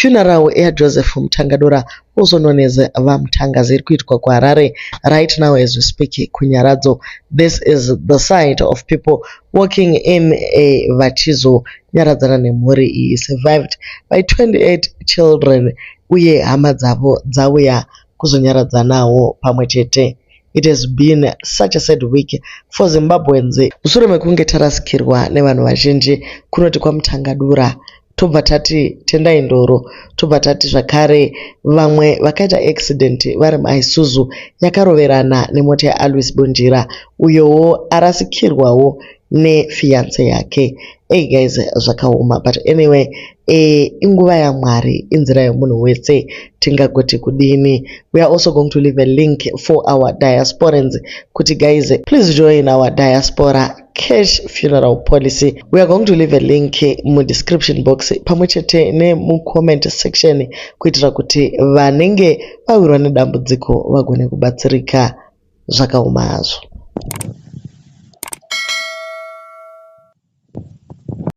Funeral yaJoseph Mutangadura, also known as VaMutangazi, iri kuitwa kuHarare right now as we speak kuNyaradzo. This is the side of people walking in vachizonyaradzana nemhuri iyi survived by 28 children uye hama dzavo dzauya kuzonyaradzanawo pamwe chete. It has been such a sad week for Zimbabweans mushure mekunge tarasikirwa nevanhu vazhinji kunoti kwaMutangadura tobva tati Tendai Ndoro tobva tati zvakare vamwe vakaita accident vari muIsuzu yakaroverana nemota yaAlois Bunjira uyowo arasikirwawo nefiance yake. Hey guys zvakaoma but anyway inguva yaMwari inzira yemunhu wese tingagoti kudini. We are also going to leave a link for our diasporans kuti guys please join our diaspora cash funeral policy. We are going to leave a link mudescription box pamwe chete nemucomment section kuitira kuti vanenge vawirwa nedambudziko vagone kubatsirika zvakaoma hazvo.